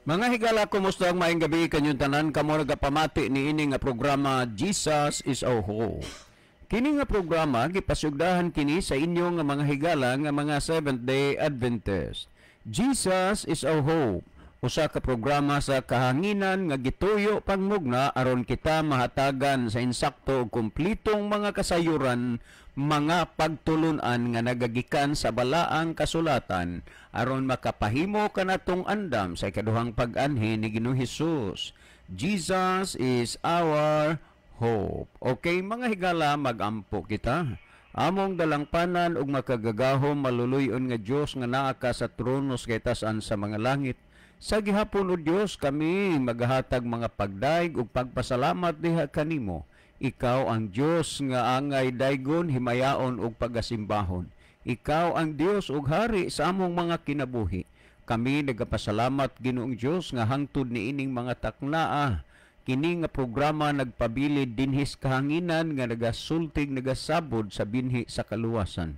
Mga higala, kumusta ang maayong gabi kanyong tanan, kamo nagapamati ni ini nga programa, Jesus is Our Hope. Kini nga programa gipasugdahan kini sa inyo nga mga higala nga mga Seventh Day Adventist. Jesus is Our Hope. Usa ka programa sa kahanginan nga gituyo pangmugna aron kita mahatagan sa insakto ug kumplitong mga kasayuran, mga pagtulunan nga nagagikan sa balaang kasulatan aron makapahimo kanatong andam sa ikaduhang pag-anhi ni Ginoong Hesus. Jesus is our hope. Okay, mga higala, magampo kita. Among dalangpanan ug makagagahom, maluluy-on nga Dios nga naa ka sa trono sa kaitasan sa mga langit. Sa gihapon, o Dios, kami magahatag mga pagdayeg ug pagpasalamat diha kanimo. Ikaw ang Dios nga angay daygon, himayaon ug pagasimbahon. Ikaw ang Dios ug hari sa among mga kinabuhi. Kami nagapasalamat, Ginoong Dios, nga hangtod niining mga taknaa kini nga programa nagpabilin dinhi sa kahanginan nga nagasultig, nagasabod sa binhi sa kaluwasan.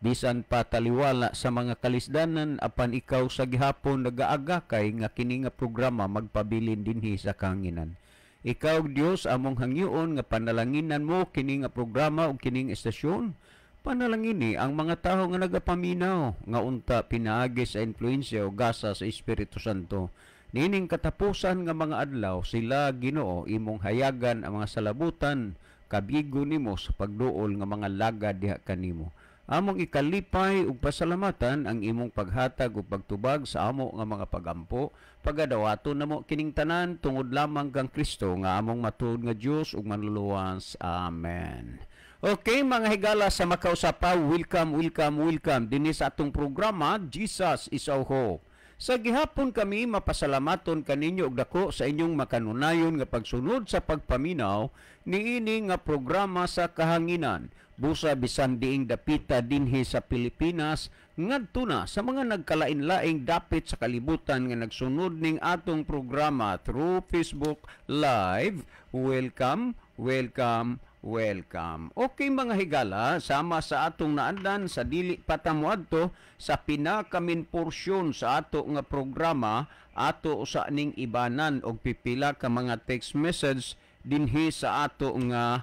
Bisan pa taliwala sa mga kalisdanan, apan ikaw sa gihapon nagaagakay nga kini nga programa magpabilin dinhi sa kahanginan. Ikaw, Dios, among hangyoon nga panalanginan mo kini nga programa ug kining estasyon. Panalangini ang mga tawo nga nagapaminaw nga unta pinaagi sa influensya o gasa sa Espiritu Santo. Niining katapusan nga mga adlaw, sila, Ginoo, imong hayagan ang mga salabutan, kabigo nimo sa pagduol nga mga lagad diha kanimo. Among ikalipay ug pasalamatan ang imong paghatag ug pagtubag sa amo nga mga pagampo. Pagadawaton namo kining tanan tungod lamang kang Kristo nga among matuod nga Dios ug manluluwas. Amen. Okay, mga higala sa makausapa, welcome, welcome, welcome dinhi sa atong programa, Jesus is Our Hope. Sa gihapon kami mapasalamaton kaninyo og dako sa inyong makanunayon nga pagsunod sa pagpaminaw niini nga programa sa kahanginan. Busa bisan diing dapita dinhi sa Pilipinas ngadto na sa mga nagkalain-laing dapit sa kalibutan nga nagsunod ning atong programa through Facebook Live. Welcome, welcome, welcome. Okay, mga higala, sama sa atong naandan sa dili pa ta moadto sa pinaka-main porsyon sa ato nga programa, ato sa ning ibanan og pipila ka mga text message dinhi sa ato nga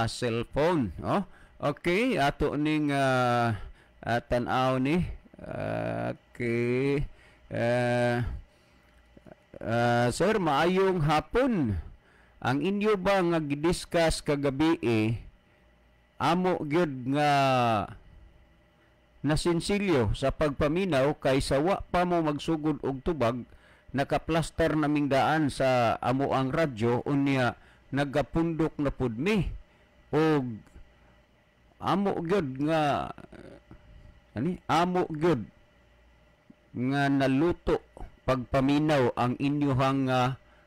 cellphone. Oh? Okay, ato ning tan-aw ni. Okay. Sir, maayong hapon. Ang inyo ba nga gidiscuss kagabi eh, amo gyud nga nasinsilyo sa pagpaminaw kay sa wa pa mo magsugod og tubag, nakaplaster naming daan sa amo ang radyo, unya nagapundok na pud mi og amo gyud nga ani amo gyud nga naluto pagpaminaw ang inyuhang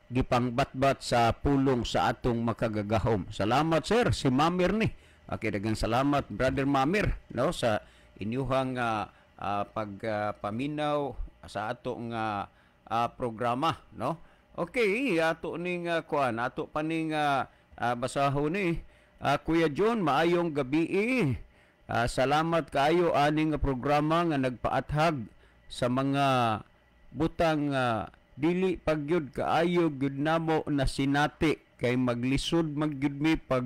gipangbatbat sa pulong sa atong makagagahom. Salamat, sir, si Mamir ni. Okay, daghang salamat, Brother Mamir, no, sa inyuhang pagpaminaw sa atong programa, no. Okay, ato ning kuan, ato pa ning basahon ni. Kuya John, maayong gabi. Salamat kaayo aning nga programa nga nagpaathag sa mga butang dili pagyud kaayo gyud namo na sinati kay maglisod magyud mi pag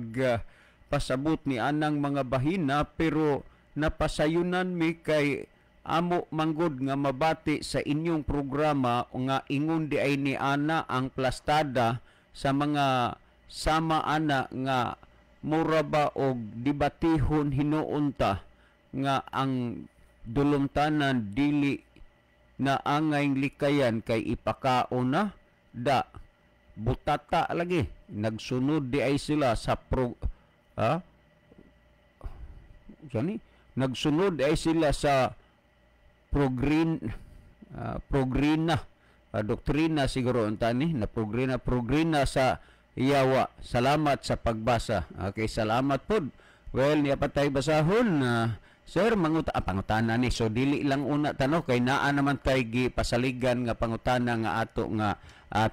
pasabot ni anang mga bahina, pero napasayunan mi kay amo manggod nga mabati sa inyong programa nga ingon di ay ni ana ang plastada sa mga sama ana nga mura ba og debatihon hinuon ta nga ang dulumtanan dili na angay likayan kay ipakaon na da butata lagi nagsunod di ay sila sa pro ha sani nagsunod ay sila sa progrin progrina doktrina siguro unta ni na progrina sa yawa. Salamat sa pagbasa. Okay, salamat pod. Well, niya pa tayo basahon. Sir, pangutana ni. So dili lang una tano kay naa naman tay gipasaligan nga pangutana nga ato nga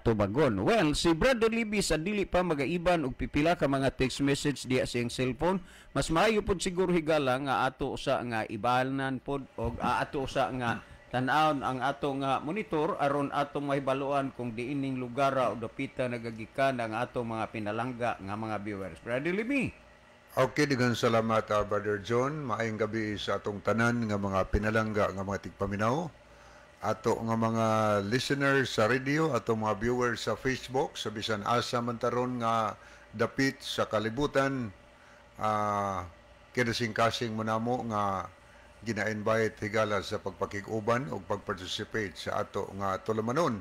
tubagon. Well, si Brother Libby sa dili pa magaiban og pipila ka mga text message diya sa iyang cellphone. Mas maayo pod siguro, higala, nga ato sa nga ibanan pod og ato sa nga Tan-awon ang atong monitor aron atong mahibaluan kung diining lugar o dapita nagagikan ang atong mga pinalangga nga mga viewers. Brother Libby. Okay, daghang salamat, Brother John. Maayong gabi sa atong tanan nga mga pinalangga nga mga tigpaminaw. Ato nga mga listeners sa radio, atong mga viewers sa Facebook, sa bisan asa man taron nga dapit sa kalibutan, kinasing-kasing mo namo nga gina-invite higala sa pagpakig-uban o pag-participate sa ato nga tulumanon.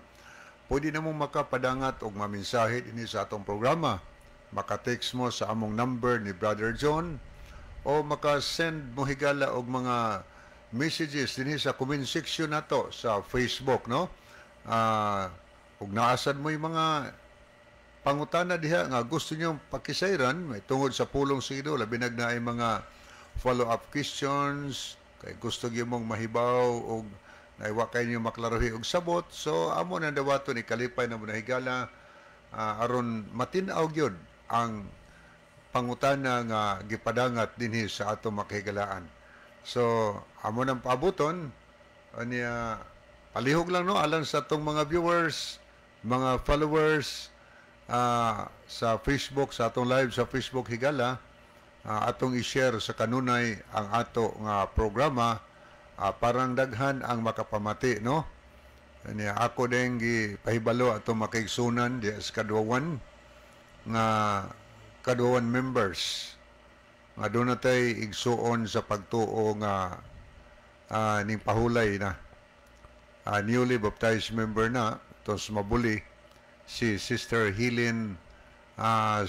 Pwede na mong makapadangat og maminsahe dinhi sa atong programa. Maka-text mo sa among number ni Brother John o maka-send mo higala og mga messages dinhi sa comment section nato sa Facebook, no? Ug naasad mo yung mga pangutana diha nga gusto niyo pakisayran may tungod sa pulong sa Ginoo, labi nag naay mga follow-up questions kay gusto gyud mong mahibaw og naiwa kay niyo maklarohi og sabot. So amo na dawaton, ikalipay na mo na higala aron matin-aw gyud ang pangutana nga gipadangat dinhi sa atong makahigalaan. So amo nang paabuton anya, palihog lang, no, alang sa atong mga viewers, mga followers sa Facebook, sa atong live sa Facebook higala, atong i-share sa kanunay ang ato nga programa parang daghan ang makapamati, no? Anya ako din gipahibalo atong makaigsunan di sa Kadwawan nga Kadwawan members nga doon natay igsuon sa pagtuo nga ning pahulay na newly baptized member na tos mabuli si Sister Helen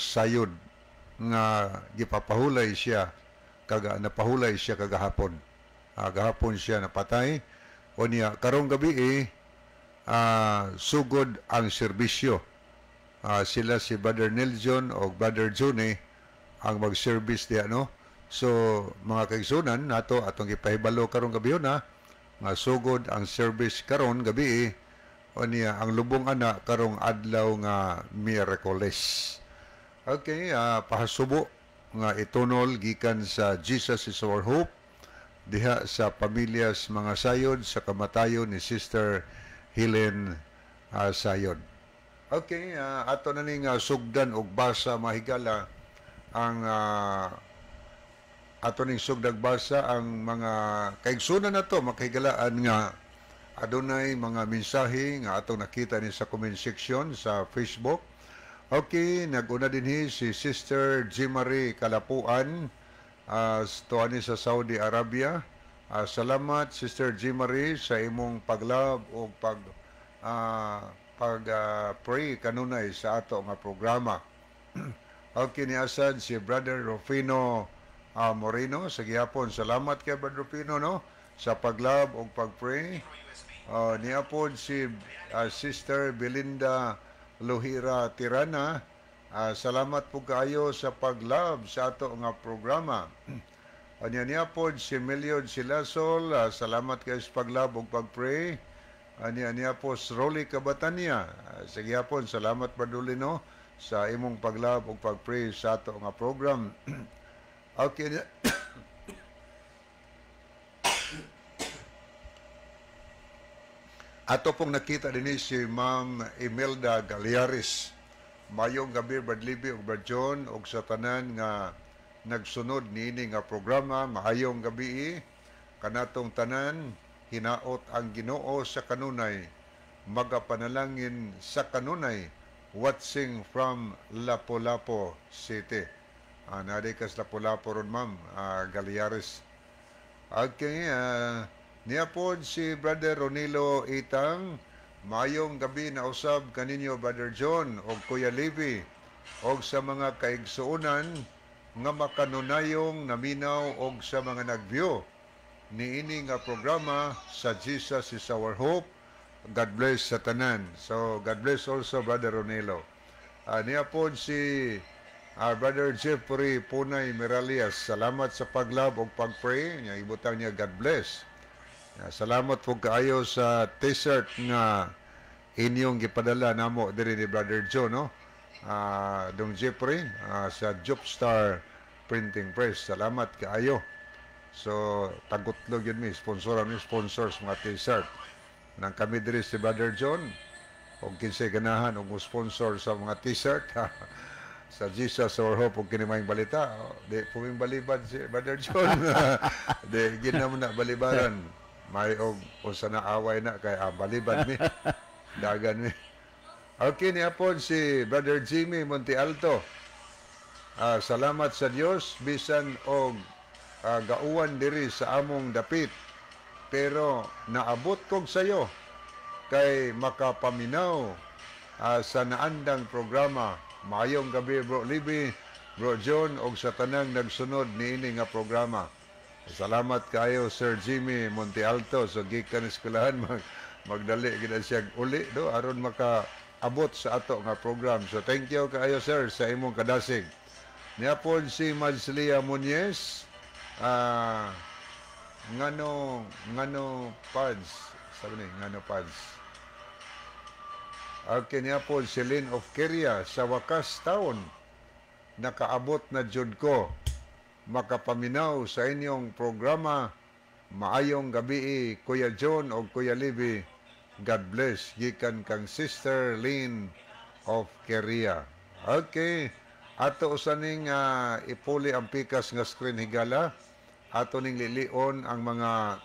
Sayod nga gipapahulay siya kaga napahulay siya kagahapon. Gahapon siya napatay. O niya karong gabi eh, sugod ang serbisyo. Sila si Brother Nelson o Brother Juni ang mag-service diya, no? So mga kaigsunan nato, atong gipahibalo karong gabi na nga sugod ang service karon gabi eh, o niya ang lubong ana karong adlaw nga Miyerkules. Okay, pahasubo nga itunol gikan sa Jesus Is Our Hope diha sa pamilyas mga sayod sa kamatayon ni Sister Helen Sayod. Okay, ato na ning sugdan og basa mahigala ang ato ning sugdag basa ang mga kaigsunan nato makahigalaan nga adunay mga mensahe nga atong nakita ni sa comment section sa Facebook. Okay, naguna dinhi si Sister Jimarie Kalapuan tuani sa Saudi Arabia. Salamat, Sister Jimarie, sa imong paglove o pag pray kanunay sa ato nga programa. Okay, ni asad si Brother Rufino Moreno sa gihapon. Salamat kay Brother Rufino, no, sa paglove ug pag-pray. Niya pod si Sister Belinda Lohira Tirana. Salamat po kaayo sa paglove sa ato nga programa. Anya niya pod si Meliod Silasol, salamat kayo sa paglove ug pag-pray. Anya niya po si Rolly Cabatania. Sa gihapon, salamat Brother, no, sa imong paglove ug pag-pray sa ato nga program. Okay. Ato pong nakita din si Ma'am Imelda Galiares. Mayong gabi, Brad Libby ug Brad John ug sa tanan nga nagsunod niini nga programa, maayong gabi kanatong tanan. Hinaot ang Ginoo sa kanunay magapanalangin sa kanunay, watching from Lapu-Lapu City. Naa kas Lapu-Lapu ron, Ma'am Galiares. Okay, niya po si Brother Ronilo Itang. Mayong gabi na usab kaninyo, Brother John og Kuya Levi og sa mga kaigsuonan nga makanunayong naminaw og sa mga nag-view niini nga programa sa Jesus Is Our Hope. God bless sa tanan. So God bless also, Brother Ronilo. Niya po si Brother Jeffrey Punay Miralias. Salamat sa paglove og pag-pray. Niya ibutang niya God bless. Salamat po kaayo sa t-shirt nga inyong gipadala namo diri ni Brother Joe, no? Dong Jeffrey sa Jobstar Printing Press. Salamat kaayo. So tagutlog yun mi, sponsor mi, sponsors mga t-shirt. Nang kami diri si Brother John, og kinsay ganahan og mo sponsor sa mga t-shirt sa Jesus Our Hope og kini Maayong Balita, oh, di puming balibad si Brother John. Di gina mo na balibaran. May og usa na away na kay balibad mi. Dagan mi. Okay, niapon si Brother Jimmy Monte Alto. Salamat sa Dios bisan og gauwan diri sa among dapit. Pero naabot kog sayo kay makapaminaw sa naandang programa. Maayong gabi, Bro Libby, Bro John og sa tanang nagsunod niini nga programa. Salamat kayo, Sir Jimmy Monte Alto. So gikan eskwelahan magdali gid siya uli do aron maka abot sa ato nga program. So thank you kaayo, sir, sa imong kadasig. Niapon si Madslia Muñez, ngano ngano pads, sabi ni ngano pads. Okay, niapon si Lynn of Keria, sa wakas taon nakaabot na jud ko makapaminaw sa inyong programa. Maayong gabi, Kuya John o Kuya Libby. God bless, gikan kang Sister Lynn of Keria. Okay, ato usaning ipuli ang pikas nga screen, higala. Ato ning lilion ang mga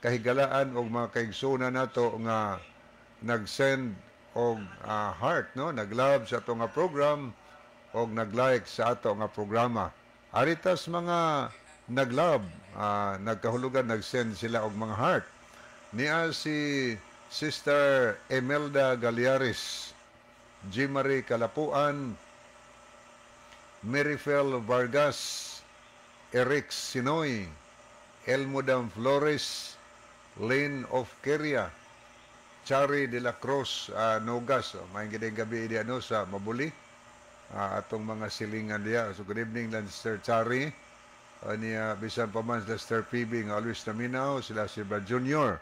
kahigalaan o mga kaigsunan nato nga nag-send og heart, no, nag-love sa ato nga program og nag-like sa ato nga programa. Aritas mga nag-love, nagkahulugan nag-send sila og mga heart. Niya si Sister Emelda Galiares, Jimmarie Kalapuan, Marifel Vargas, Eric Sinoy, Elmodam Flores, Lynn of Keria, Chari de la Cruz Nogas. Oh, maayong gabi di ano sa Mabuli. Atong mga silingan diya. So good evening lang, Sir Chari. Niya bisan pa man sila Sir PB nga always naminaw, sila si Brad Junior,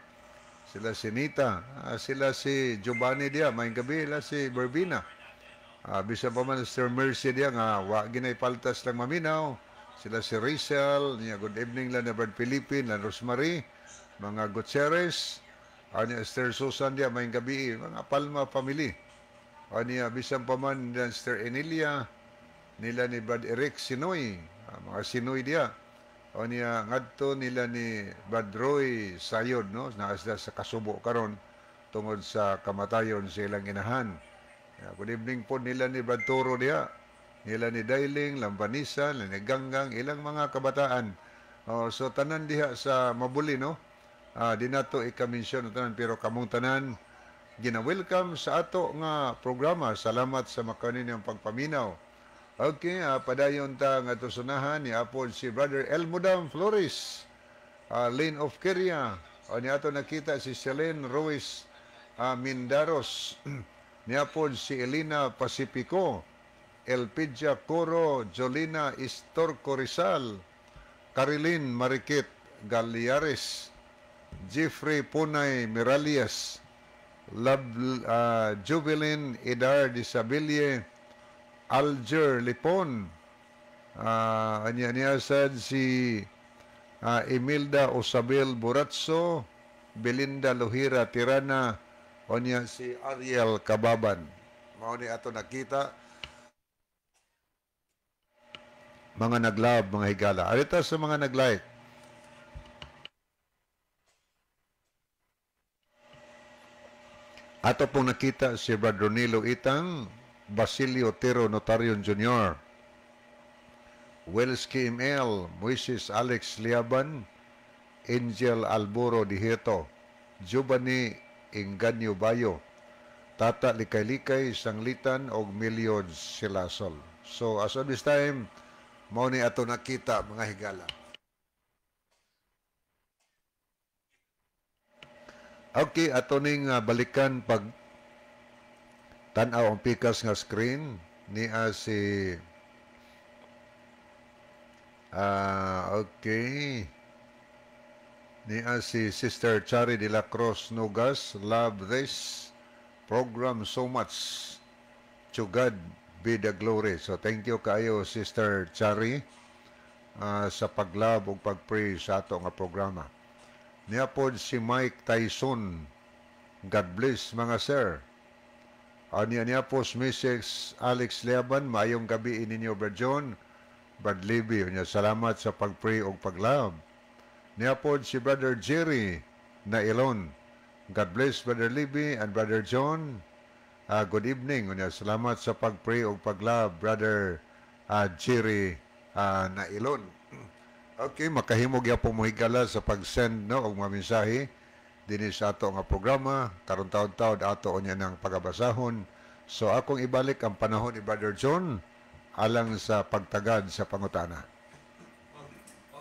sila si Nita, sila si Giovanni diya, maayong gabi sila si Berbina. Bisan pa man Sir Mercy diya nga wa ginay paltas lang maminaw, sila si Rizel, niya good evening lang na Brad Philippine, lan Rosemary, mga Gutierrez, niya Esther Susan diya, maayong gabi, mga Palma family. Niya bisan pa man niya Esther Emilia, nila ni Brad Eric Sinoy, mga Sinoy diya. O niya ngadto nila ni Brad Roy Sayod, no, naa sila sa Kasubo karon tungod sa kamatayon sa ilang inahan. Yeah, good evening po nila ni Brad Toro diya. Nila ni Dailing, Lambanisa, nila ni Ganggang, ilang mga kabataan. Oh, so tanan diha sa Mabuli, no? Di nato ika-mention ang tanan, pero kamong tanan gina-welcome sa ato nga programa. Salamat sa makaninyong pagpaminaw. Okay, padayon ta nga sunahan ni apod si Brother Elmodam Flores, Lane of Keria. O ni ato nakita si Celine Ruiz Mindaros. Niapod si Elena Pacifico, Elpidia Coro, Jolina Istorco Rizal, Carilyn Marikit Galiares, Jeffrey Punay Miralias, Lab, Jubilin Idar Disabilie, Alger Lipon, anya niya sad si Emilda Osabel Buratso, Belinda Lohira Tirana, o niya si Ariel Kababan. Mao ni ato nakita mga nag-love, mga higala. Arita sa mga nag-like. Ato pong nakita si Brad Ronilo Itang, Basilio Tero Notarion Jr., Wells KML, Moises Alex Liaban, Angel Alboro Diheto, Giovanni Inganyo Bayo, Tata Likay-Likay, Sanglitan, og Milyon Silasol. So, as of this time, mao ni ato nakita mga higala. Okay, ato ning balikan pag tan-aw ang pikas nga screen niya si okay, niya si Sister Chari de la Cruz Nogas, love this program so much, to God be the glory. So thank you kayo, Sister Chari. sa pag-love ug pag-pray sa ato nga programa. Niya pod si Mike Tyson. "God bless, mga sir." Niya niya po si Mrs. Alex Leaban, "Maayong gabi ninyo, Brad John, Brad Libby." Niya, salamat sa pag-pray ug pag-love. Niya po si Brother Jerry Nailon. "God bless, Brother Libby and Brother John. Good evening." Unya, salamat sa pag-pray ug pag-love, Brother Jerry Nailon. Okay, makahimo gyapon mo, higala, sa pag-send, no, og mga mensahe dinhi sa ato nga programa karon taod-taod ato unya ng pagabasahon. So akong ibalik ang panahon ni Brother John alang sa pagtagad sa pangutana.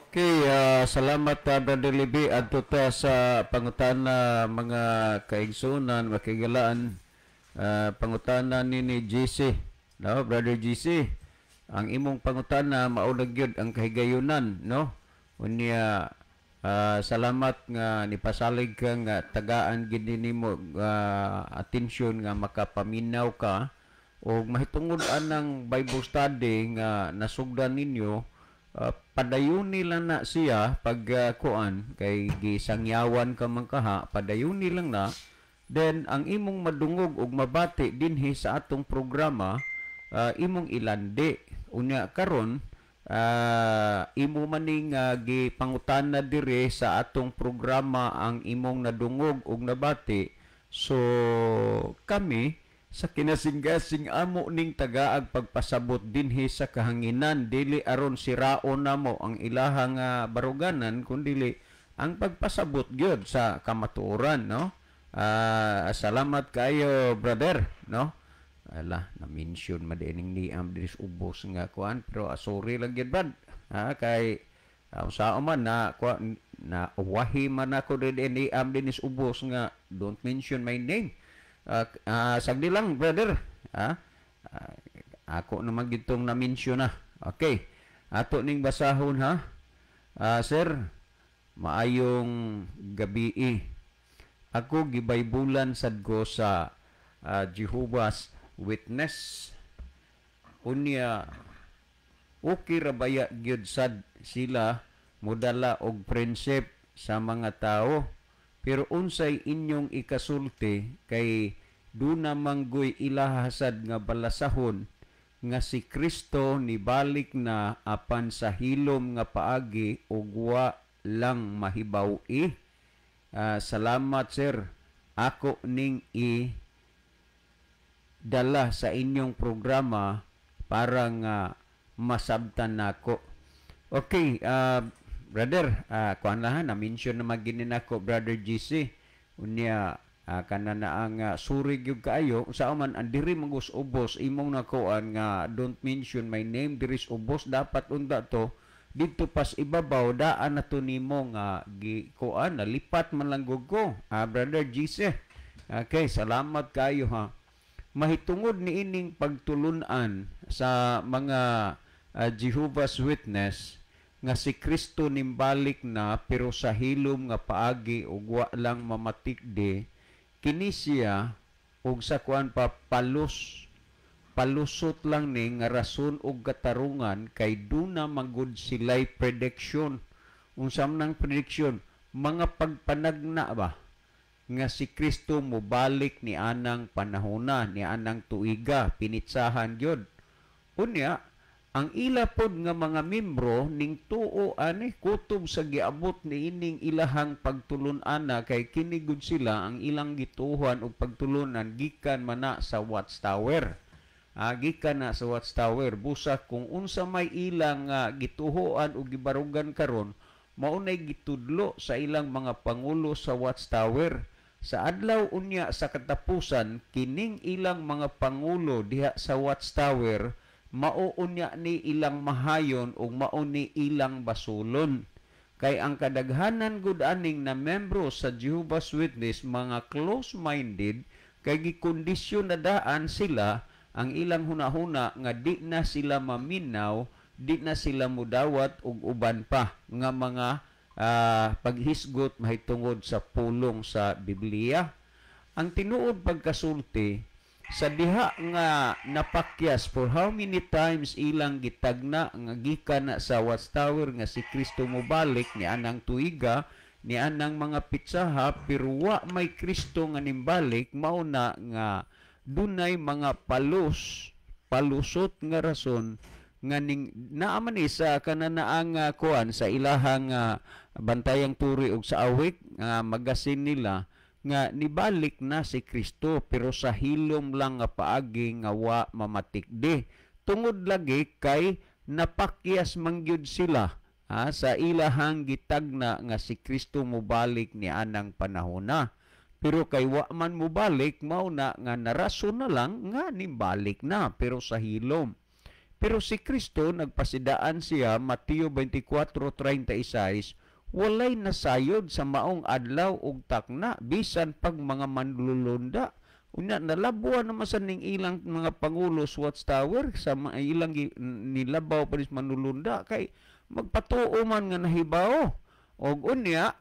Okay, salamat, Brother Libby. Adto ta sa pangutana, mga kaigsunan, makigalaan. Pangutana ni GC. No, Brother GC. Ang imong pangutana mao na gyud ang kahigayunan, no? Unya salamat nga nipasalig ka nga tagaan gid nimo atensyon nga makapaminaw ka og mahitungod anang Bible study nga nasugdan ninyo. Padayuni lang na siya pag kuan kay gisangyawan ka man kaha, padayuni lang na. Then ang imong madungog ug mabati dinhi sa atong programa, imong ilandi. Unya karon imo maning gipangutana dire sa atong programa ang imong nadungog ug nabati, so kami sa kinasing-gasing amo ning tagaag pagpasabot dinhi sa kahanginan, dili aron siraon namo ang ilahang baruganan, kundili ang pagpasabot gyud sa kamatuoran, no? Salamat kayo, brother, no? Ala, na mention man dining ni am diri sa ubos nga kuan, pero sorry lang gyud, brad ha, kay sa man na kuan na wahi man ako diri ni am dinhi sa ubos nga "Don't mention my name." Sagdi lang, brother. Ako naman gitong na-mention na. Okay. Ato ning basahon, ha. "Sir, maayong gabi. Ako gibaybulan sad ko sa Jehovah's Witness. Unya okay ra baya gyud sad sila modala og friendship sa mga tao? Pero unsay inyong ikasulti kay duna manggoy ilahasad nga balasahon nga si Kristo nibalik na apan sa hilom nga paagi ug wa lang mahibaw-i? Salamat, sir. Ako ning i dala sa inyong programa para nga masabtan nako." Okay, brother, kuan lang ha, na-mention na maginin nako, Brother GC. Unya, kana na ang suri gyud kaayo sa man ang diri mangus ubos imong nakuan nga "Don't mention my name" diri sa ubos. Dapat unda to didto pas ibabaw daan na to nimo nga gi kuan, nalipat man lang gud ko, Brother GC. Okay, salamat kayo ha. Mahitungod ni ining pagtulunan sa mga Jehovah's Witness nga si Kristo nimbalik na pero sa hilom nga paagi ug wa lang mamatikdi kini siya ug sa kuan pa palos palusot lang ni nga rason og katarungan kay duna magud sila'y prediction. Unsa man ang prediction? Mga pagpanagna ba nga si Kristo mobalik ni anang panahona, ni anang tuiga, pinitsahan gyud. Unya ang ila pod nga mga membro ning tuo ani kutob sa giabot ni ining ilahang pagtulun-ana kay kini gud sila ang ilang gituhan og pagtulunan gikan mana sa Watchtower. Gikan na sa Watchtower. Busa kung unsa may ilang gituhoan o gibarugan karon, maunay gitudlo sa ilang mga pangulo sa Watchtower. Sa adlaw unya sa katapusan, kining ilang mga pangulo diha sa Watchtower mao unya ni ilang mahayon ug mao ni ilang basulon. Kay ang kadaghanan gud aning na membro sa Jehovah's Witness mga close-minded kay gikondisyon na daan sila ang ilang hunahuna nga di na sila maminaw, di na sila mudawat ug uban pa nga mga paghisgot mahitungod sa pulong sa Biblia. Ang tinuod pagkasulti, Sa diha nga napakyas for how many times ilang gitagna nga gikan na sa Watchtower nga si Kristo mobalik ni anang tuiga, ni anang mga pitsaha, pero wa may Kristo nga nimbalik. Mao na nga dunay mga palusot nga rason nga ning naa man ni sa kananaang kuan sa ilahang Bantayang Turi ug sa Awake nga magasin nila nga nibalik na si Kristo, pero sa hilom lang nga paagi nga wa mamatikdi, tungod lagi kay napakyas man gyud sila sa ilahang gitagna nga si Kristo mobalik ni anang panahona. Pero kay wa man mobalik, mao na nga narason na lang nga nimbalik na, pero sa hilom. Pero si Kristo nagpasidaan siya, Mateo 24:36, walay nasayod sa maong adlaw ug takna bisan pag mga manlulunda. Unya nalabuan naman sa ning ilang mga pangulo sa Watchtower sa mga ilang nilabaw pa rin manlulunda kay magpatuo man nga nahibaw. Og unya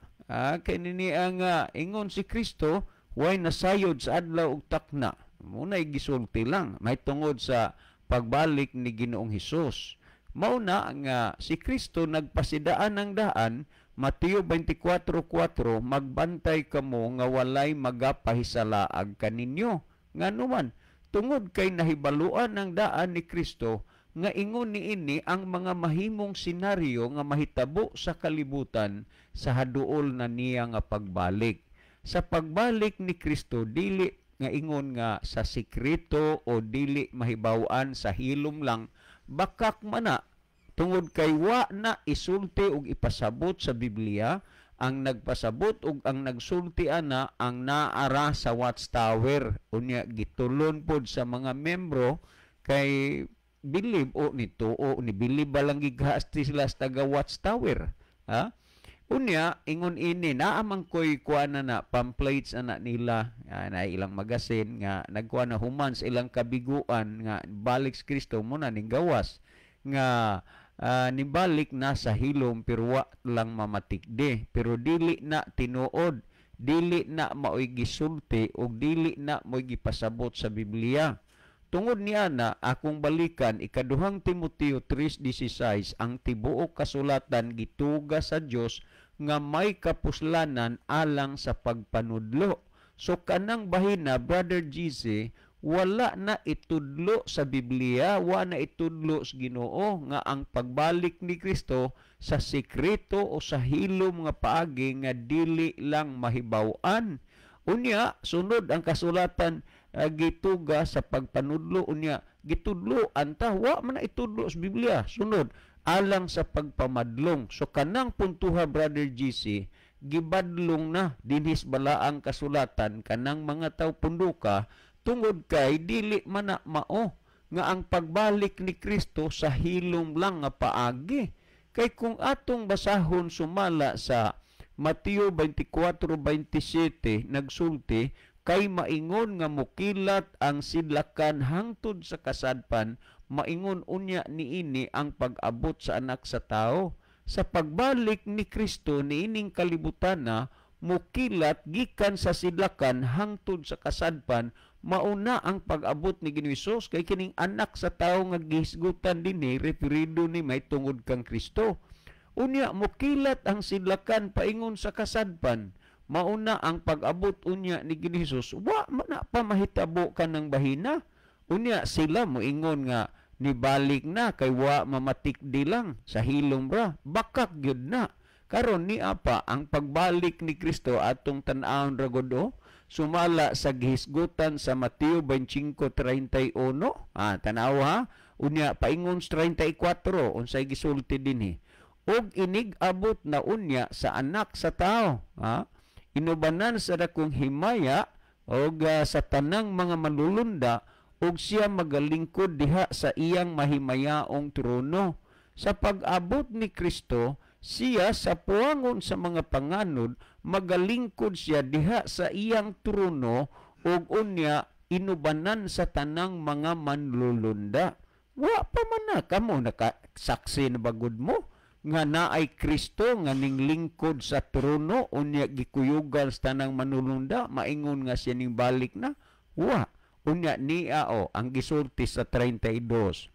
kay nini ang ingon si Kristo, way nasayod sa adlaw ug takna. Muna'y gisulti lang may tungod sa pagbalik ni Ginoong Hesus. Mao na nga si Kristo nagpasidaan ng daan, Mateo 24:4, magbantay kamo nga walay magapahisalaag kaninyo. Nganuman, tungod kay nahibaluan ang daan ni Kristo nga ingon niini ang mga mahimong senaryo nga mahitabo sa kalibutan sa haduol na niya nga pagbalik. Sa pagbalik ni Kristo, dili nga ingon nga sa sikreto o dili mahibaw-an, sa hilom lang, bakak mana tungod kay wa na isulti og ipasabot sa Biblia. Ang nagpasabot og ang nagsulti ana ang naara sa Watchtower. Unya gitulon pod sa mga membro kay bilib o nito o ni bilib ba lang gigasti sila sa taga Watchtower, ha? Unya ingon ini naa man koy kuan na pamphlets ana nila na ilang magasin nga nagkuan na human sa ilang kabiguan nga balik si Kristo mo na ning gawas nga nibalik na sa hilom, pero wa lang mamatikdi, pero dili na tinuod, dili na maoy gisulti ug dili na mo'y gipasabot sa Biblia. Tungod niya na akong balikan ikaduhang Timoteo 3:16, ang tibuok kasulatan gituga sa Dios nga may kapuslanan alang sa pagpanudlo. So kanang bahina, Brother GC, wala na itudlo sa Biblia, wala na itudlo sa Ginoo nga ang pagbalik ni Kristo sa sikreto o sa hilom nga paagi nga dili lang mahibaw-an. Unya sunod ang kasulatan gituga sa pagpanudlo, unya gitudlo anta wa man na itudlo sa Biblia. Sunod alang sa pagpamadlong. So kanang puntuha, Brother GC, gibadlong na dinhis balaang kasulatan kanang mga taw punduka tungod kay dili man na mao nga ang pagbalik ni Kristo sa hilom lang nga paagi. Kay kung atong basahon sumala sa Mateo 24:27, nagsulti kay maingon nga mukilat ang sidlakan hangtod sa kasadpan, maingon unya niini ang pag-abot sa anak sa tao. Sa pagbalik ni Kristo niining kalibutan na mukilat gikan sa sidlakan hangtod sa kasadpan, mauna ang pag-abot ni Ginoong Hesus, kay kining anak sa tao nga gihisgutan dinhi referido ni may tungod kang Kristo. Unya mukilat ang sidlakan paingon sa kasadpan, mauna ang pag-abot unya ni Ginoong Hesus. Wa man na pa mahitabo kanang bahina. Unya sila moingon nga nibalik na kay wa mamatikdi lang sa hilom ra, bakak gyud na. Karon ni apa ang pagbalik ni Kristo atong tan-awon ra gud o sumala sa gihisgutan sa Mateo 25:31. Tan-aw ha. Unya paingon sa 34, unsay gisulti dinhi? Og inig-abot na unya sa anak sa tao, ha? Inubanan sa dakong himaya og sa tanang mga manlulunda, og siya magalingkod diha sa iyang mahimayaong trono. Sa pag-abot ni Kristo, siya sa puwangon sa mga panganod, magalingkod siya diha sa iyang trono og unya inubanan sa tanang mga manlulunda. Wa pa man na kamo nakasaksi na bagud mo nga naay Kristo nga ninglingkod sa trono unya gikuyugan sa tanang manlulunda, maingon nga siya ning balik na. Wa. Unya niya o ang gisulti sa 32.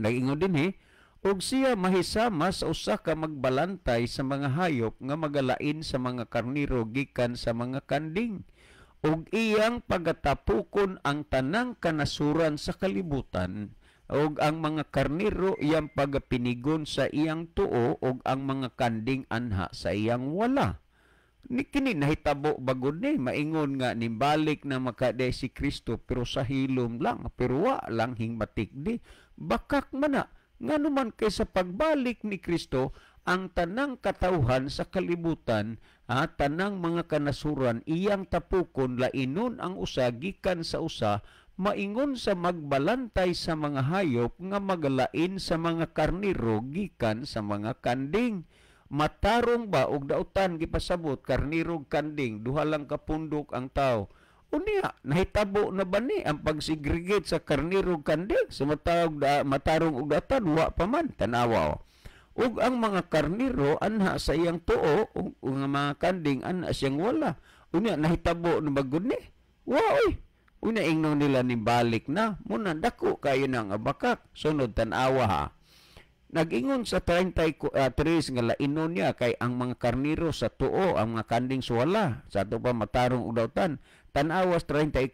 Nag-ingon dinhi, og siya mahisama sa usa ka magbalantay sa mga hayop nga magalain sa mga karniro gikan sa mga kanding, ug iyang pagatapukon ang tanang kanasuran sa kalibutan, ug ang mga karniro iyang pagapinigon sa iyang tuo, ug ang mga kanding anha sa iyang wala. Ni kini nahitabo bagod ni maingon nga nimbalik na makade si Kristo pero sa hilom lang, pero wa lang hingmatikdi. Bakak man na ngano man kay sa pagbalik ni Kristo ang tanang katawhan sa kalibutan, tanang mga kanasuran iyang tapukon, lainon ang usa gikan sa usa, maingon sa magbalantay sa mga hayop nga magalain sa mga karniro gikan sa mga kanding. Matarong ba og dautan gipasabot karniro ug kanding, duha lang kapundok ang tao. Unya nahitabo na ba ni ang pag-segregate sa karniro ug kanding? Sa matawag da, matarong og dautan wa pa man, tanawa. Ug ang mga karniro anha sa iyang tuo, ug ang mga kanding anha siyang wala. Unya nahitabo na ba gud ni? Wa oy. Unya ingnon nila nimbalik na, muna dako kayo nang abakak. Sunod tan-awa ha. Nag-ingon sa 33 nga lainon niya kay ang mga karniro sa tuo, ang mga kanding suwala. Sa ato pa matarong og dautan. Tan-awas 34.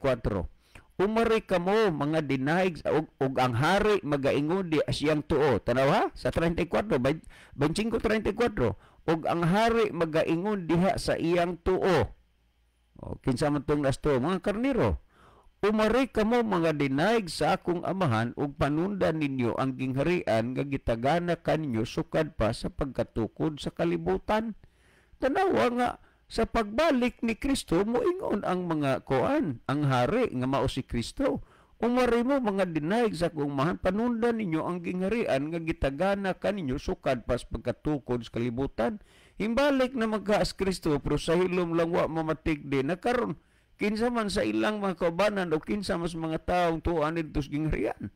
Umari kamo mga dinaig og ang hari magaingon di siyang tuo. Tanaw ha? Sa 34, 25:34. Og ang hari magaingon diha sa iyang tuo. O, kinsa man tong nasto, mga karniro. Umari kamo mga dinaig sa akong amahan ug panundan ninyo ang gingharian nga gitagana kaninyo sukad pa sa pagkatukod sa kalibutan. Tanawa nga sa pagbalik ni Kristo moingon ang mga koan, ang hari nga mao si Kristo. Umari mo mga dinaig sa akong amahan, panundan ninyo ang gingharian nga gitagana kaninyo sukad pa sa pagkatukod sa kalibutan. Himbalik na magkaas Kristo pero sa hilom lang wa mamatigdi na karon. Kinsa man sa ilang mga kaubanan o kinsa mas mga taong tuan nidto sa gingharian.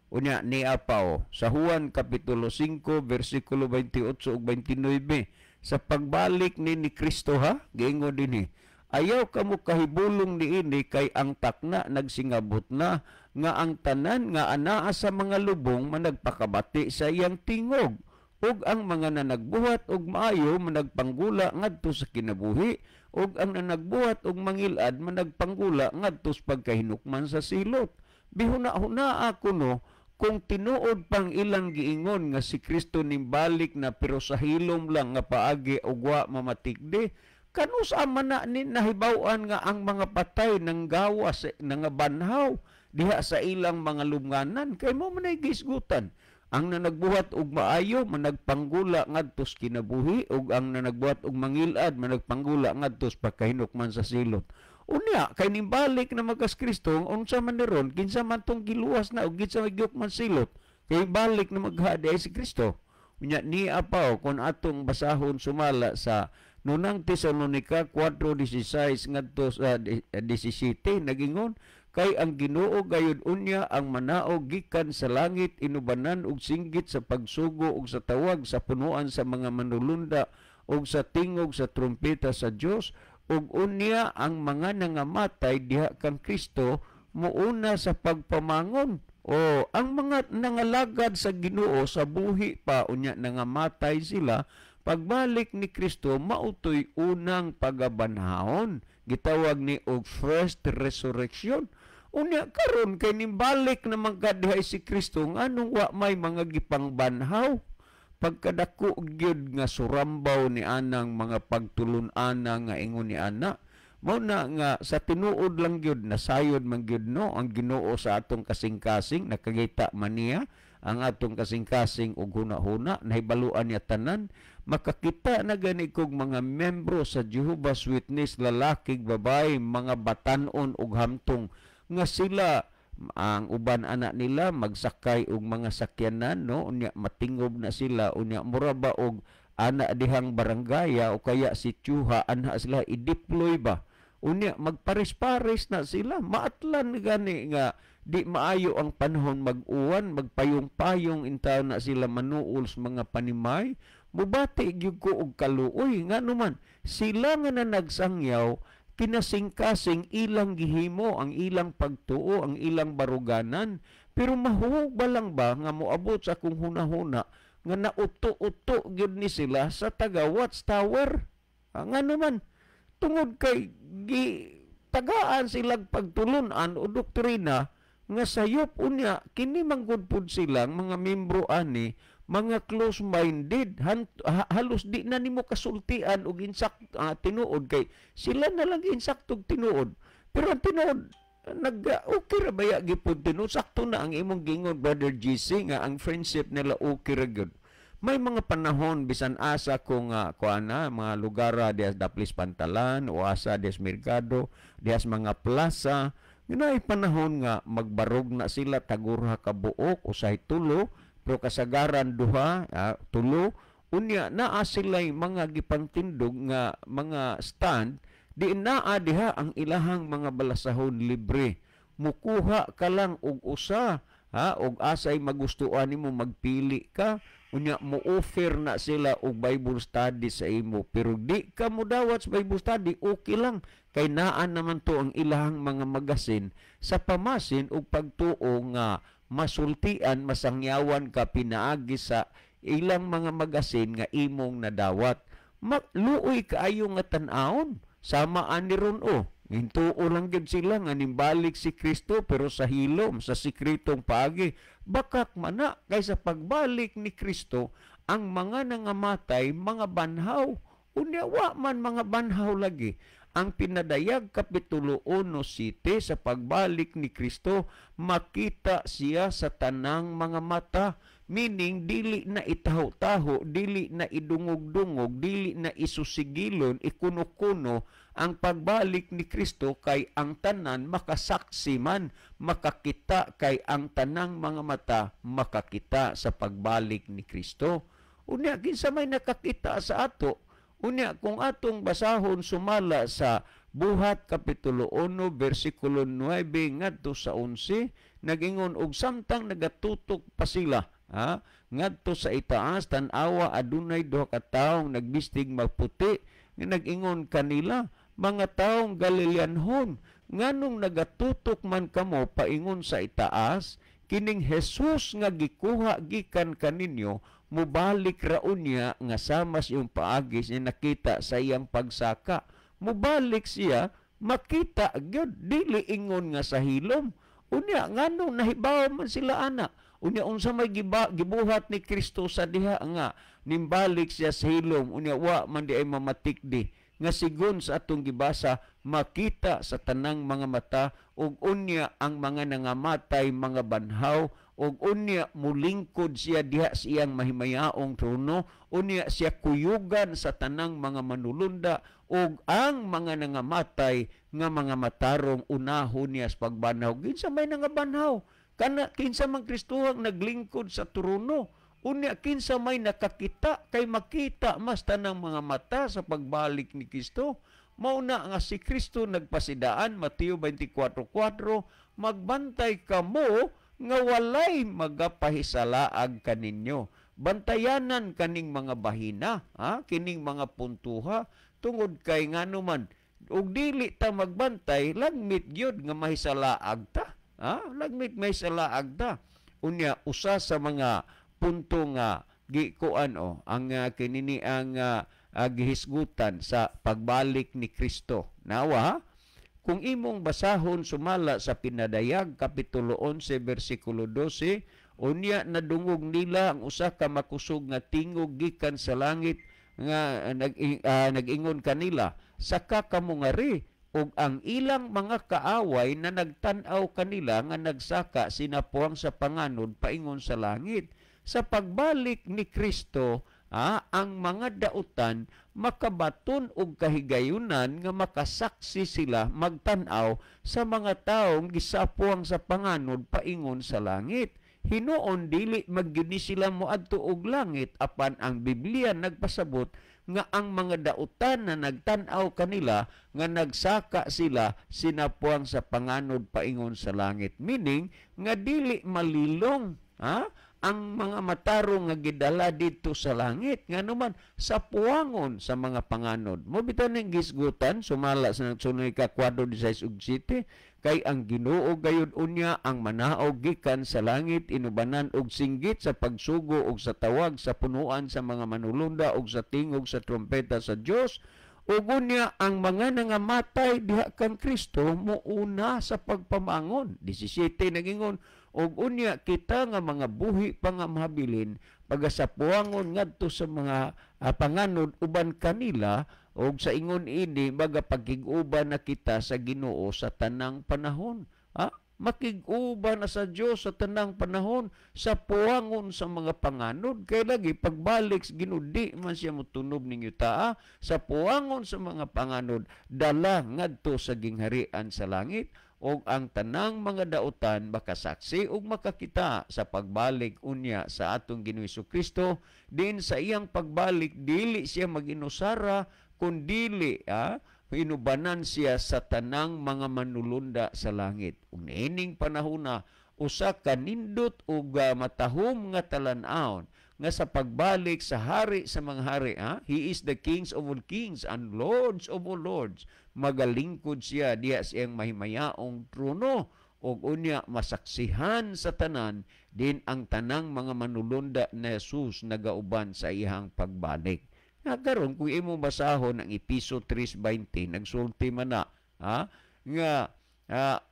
Unya niya pa o, sa Juan Kapitulo 5, versikulo 28 ug 29, sa pagbalik ni Kristo ha, giingon dinhi, ayaw kamo kahibulong niini kay ang takna nagsingabot na nga ang tanan nga anaa sa mga lubong managpakabati sa iyang tingog, ug ang mga nanagbuhat og maayo managpanggula ngadto sa kinabuhi, ug ang nanagbuhat og mangilad managpanggula ngadto sa pagkahinukman sa silot. Bihuna-huna ako no, kung tinuod pang ilang giingon nga si Kristo nimbalik na pero sa hilom lang nga paagi og wa mamatigdi, kanus-a man na ni nahibaw-an nga ang mga patay nang gawas nangabanhaw diha sa ilang mga lumnganan? Kay mo man ay gisgutan. Ang nanagbuhat og maayo managpanggula ngadto sa kinabuhi, ug ang nanagbuhat og mangilad managpanggula ngadto sa pagkahinukman sa silot. Unya kay nimbalik na magkas Kristo, unsa man ni ron, kinsa man tong giluwas na ug kinsa may gihukman silot, kay balik na maghadi ay si Kristo. Unya niya pa o, kung atong basahon sumala sa Nunang Tesalonika 4:16 ngadto sa 17, nagingon kay ang Ginoo gayud unya ang manaog gikan sa langit inubanan og singgit sa pagsugo og sa tawag sa punuan sa mga manulunda og sa tingog sa trumpeta sa Dios, ug unya ang mga nangamatay diha kang Kristo muuna sa pagpamangon. O ang mga nangalagad sa Ginoo sa buhi pa unya nangamatay sila, pagbalik ni Kristo mautoy unang pagabanhaon, gitawag ni og first resurrection. Unya karon kay nimbalik naman ka diha si Kristo, nganong wa may mga gipangbanhaw? Pagkadako gyud nga surambaw ni anang mga pagtulun-ana nga ingon ni ana, mao na nga sa tinuod lang gyud nasayod man gyud no ang Ginoo sa atong kasing-kasing, nakagita man niya ang atong kasing-kasing og huna-huna, nahibaluan niya tanan. Makakita na gani kog mga membro sa Jehovah's Witness, lalaki, babae, mga batan-on og hamtong nga sila ang uban anak nila magsakay og mga sakyanan no, unya matingob na sila, unya mura ba og ana dihang barangaya o kaya si tiyuha anha sila i-deploy ba, unya magpares-pares na sila. Maatlan gani nga di maayo ang panahon, mag-uwan, magpayong-payong intaw na sila manuol sa mga panimay. Mubati gyud ko og kaluoy ngano man sila nga nanagsangyaw Kinasingkasing ilang gihimo ang ilang pagtuo, ang ilang baruganan. Pero mahuog ba lang ba nga moabot sa akong hunahuna nga nauto-uto gyud ni sila sa taga Watchtower? Ngano man, tungod kay gi tagaan silang pagtulunan o doktrina nga sayop. Unya kini manggod pud silang mga membro ani, mga close-minded. Halos di na nimo kasultian og insak tinuod kay sila na lang insaktog tinuod. Pero ang tinuod nag okay ra baya gipud tinuod? Sakto na ang imong gingon, Brother GC, nga ang friendship nila okay ra gyud. May mga panahon, bisan asa ko nga kuan na mga lugar, dias Daplis Pantalan o asa dias Mercado, dias mga plaza, ay panahon nga magbarog na sila tagurha ka buok, usahay tulo, pero kasagaran duha, tulo. Unya naa sila'y mga gipangtindog nga mga stand di naa diha ang ilahang mga balasahon libre. Mukuha ka lang og usa, ha, og asay magustuhan nimo, magpili ka. Unya mo-offer na sila og Bible study sa imo, pero di ka mo dawat sa Bible study, okay lang kay naa naman to ang ilahang mga magasin sa pamasin og pagtuo nga masultian, masangyawan ka pinaagi sa ilang mga magasin nga imong nadawat. Luoy kaayo nga tan-awon. Sama ani ron o. Hintuo lang gyud sila nga nimbalik si Kristo pero sa hilom, sa sikretong paagi. Bakak mana kay sa pagbalik ni Kristo ang mga nangamatay mga banhaw. Unya wa man mga banhaw lagi. Ang Pinadayag Kapitulo 1:7, sa pagbalik ni Kristo makita siya sa tanang mga mata. Meaning dili na itaho-taho, dili na idungog-dungog, dili na isusigilon, ikuno-kuno ang pagbalik ni Kristo kay ang tanan makasaksi man, makakita kay ang tanang mga mata makakita sa pagbalik ni Kristo. Unya kinsa may nakakita sa ato? Unya kung atong basahon sumala sa Buhat Kapitulo 1 versikulo 9 ngadto sa 11, nagingon, "Og samtang nagatutok pa sila, ha, ngadto sa itaas, tan-awa, adunay duha ka tawo nagbistig maputi nga nag-ingon kanila, 'Mga taong Galileanhon, nganong nagatutok man kamo paingon sa itaas? Kining Jesus nga gikuha gikan kaninyo mubalik ra unya nga sama sa iyong paagi niya nakita sa iyang pagsaka.'" Mubalik siya, makita gyud, dili ingon nga sa hilom. Unya nganong nahibaw man sila ana? Unya unsa may gibuhat ni Kristo sa diha nga nimbalik siya sa hilom? Unya wa man di ay mamatikdi nga sigon sa atong gibasa makita sa tanang mga mata, ug unya ang mga nangamatay mga banhaw, ug unya mulingkod siya diha sa iyang mahimayaong trono, unya siya kuyugan sa tanang mga manulunda, ug ang mga nangamatay nga mga matarong unahon niya sa pagbanhaw. Kinsa may nangabanhaw? Kana kinsa man Kristohang naglingkod sa trono? Unya kinsa may nakakita kay makita mas tanang mga mata sa pagbalik ni Kristo? Mao na nga si Kristo nagpasidaan, Mateo 24:4, "Magbantay kamo nga walay magapahisalaag kaninyo." Bantayanan kaning mga bahina, ha? Kining mga puntuha, tungod kay ngano man ug dili ta magbantay, lagmit gyud nga mahisalaag ta. Ha? Lagmit mahisalaag ta. Unya usa sa mga punto nga gikuan o ang kinini ang gihisgutan sa pagbalik ni Kristo. Nawa, kung imong basahon sumala sa Pinadayag Kapitulo 11 versikulo 12, "Unya nadungog nila ang usa ka makusog nga tingog gikan sa langit nga nag-ingon kanila, 'Saka kamo ngari.' Ug ang ilang mga kaaway na nagtan-aw kanila nga nagsaka sinapuang sa panganod paingon sa langit." Sa pagbalik ni Kristo, ang mga dautan makabaton og kahigayunan nga makasaksi sila magtan-aw sa mga taong gisapuang sa panganod paingon sa langit. Hinuon dili magyud ni sila moadto og langit, apan ang Biblia nagpasabot nga ang mga dautan na nagtan-aw kanila nga nagsaka sila sinapuang sa panganod paingon sa langit, meaning nga dili malilong, ha, ang mga matarong nga gidala didto sa langit, ngano man sa puwangon sa mga panganod. Mo bitaw ning gisgutan sumala sa nagsunoy ka kwadro 16 ug 7, kay ang Ginoo gayud unya ang manaog gikan sa langit inubanan og singgit sa pagsugo og sa tawag sa punuan sa mga manulunda og sa tingog sa trompeta sa Dios, ug unya ang mga nangamatay diha kang Kristo muuna sa pagpamangon. 17 nagingon, ug unya kita nga mga buhi pa nga mahabilin pagasapuangon ngadto sa mga panganod uban kanila, og sa ingon ini magapagkig-uban na kita sa Ginoo sa tanang panahon. Ha? Makig-uban na sa Dios sa tanang panahon sa puwangon sa mga panganod. Kay lagi pagbalik sa Ginoo di man siya motunob ninyo taa sa puwangon sa mga panganod dala ngadto sa gingharian sa langit, og ang tanang mga dautan makasaksi ug makakita sa pagbalik unya sa atong Ginoo Kristo. Din sa iyang pagbalik dili siya maginusara, kundili inubanan siya sa tanang mga manulunda sa langit. Ug niining panahona usa ka nindot ug matahom nga talan-awon nga sa pagbalik sa hari sa mga hari, he is the kings of all kings and lords of all lords, magalingkod siya diha sa iyang mahimayaong trono, ug unya masaksihan sa tanan din ang tanang mga manulunda ni Jesus nagauban sa iyang pagbalik. Nga karon kung imo basahon ang Episo 3:20, nagsulti man na nga